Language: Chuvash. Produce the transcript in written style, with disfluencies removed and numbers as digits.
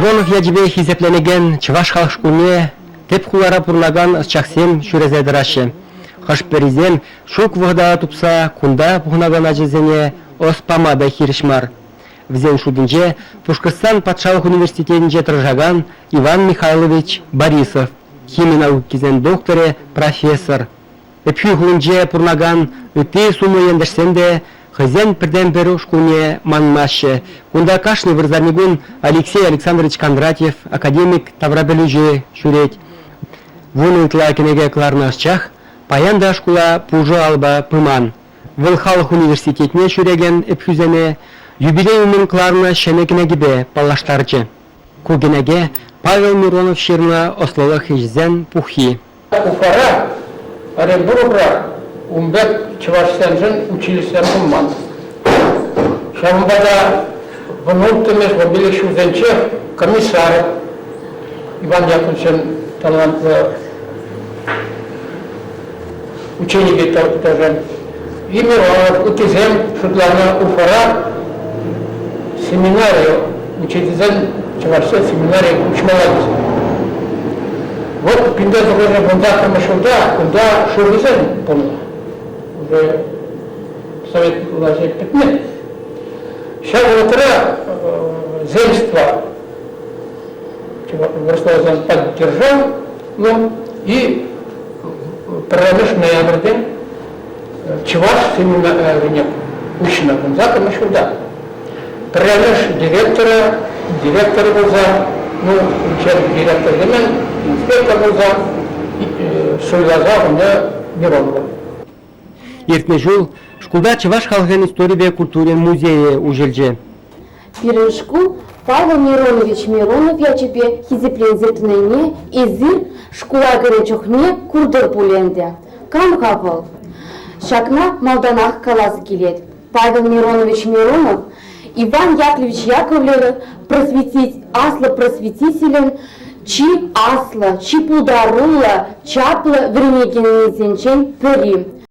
Миронов ячӗпе хисепленекен чӑваш халӑх шкулне тӗп хулара пурӑнакан ӑсчахсем ҫӳресе тӑраҫҫӗ. Хӑш-пӗрисем ҫук вӑхӑта тупса кунта пухӑнакан ачасене ӑс пама та хирӗҫ мар. Вӗсен шутӗнче Пушкӑртстан патшалӑх университетӗнче тӑрӑшакан Иван Михайлович Борисов, хими наукисен докторӗ, профессор. Ӗпхӳ хулинче пурӑнакан ытти сумлӑ ентешсем те хӑйсен пӗртен-пӗр шкулне манмаҫҫӗ. Кунта кашни вырсарникун Алексей Александрович Кондратьев академик таврапӗлӳҫӗ ҫӳрет. 10 ытла кӗнеке кӑларнӑ ӑсчах паян та шкула пушӑ алӑпа пыман. Вӑл халӑх университетне ҫӳрекен ӗпхӳсене юбилей умӗн кӑларнӑ ҫӗнӗ кӗнекепе паллаштарчӗ. Ку кӗнеке Павел Миронов ҫырнӑ ӑслӑлӑх ӗҫӗсен пуххи. Уфара, Оренбургра ун пек чӑвашсемшӗн училищӗсем пулман. Ҫавӑнпа та 16-мӗш, 15 ҫулсенчех комиссар Иван Яковлевичӑн талантлӑ ученикӗ тоже и Миронов, ыттисем шутланӑ Уфара семинари учительсен чӑвашсен семинари уҫмалла тесе. Вот 1918 ҫулта кунта шуррисем пулнӑ. Уже совет влаҫӗ пӗтнӗ. Ҫав вӑхӑтра земство вырӑсла поддержал, ну, и пӗрремӗш ноябрьте чӑваш семинарине уҫнӑ 18-мӗш ҫулта. Пӗрремӗш директорӗ, директор пулса, ну, унччен директор темен, инспектор пулса суйласа хунӑ Миронова. Иртнӗ ҫул шкулта чӑваш халӑхӗн историпе культурин музейӗ уҫӑлчӗ. Пирӗн шкул Павел Миронович Миронов ячӗпе хисепленсе тӑнине эсир шкула кӗнӗ чухне куртӑр пуль ӗнтӗ. Кам-ха вӑл? Ҫакна малтанах калас килет. Павел Миронович Миронов Иван Яковлевич Яковлевӑн аслӑ просветителӗн чи аслӑ, чи пултаруллӑ, чаплӑ вӗренекенӗсенчен пӗри.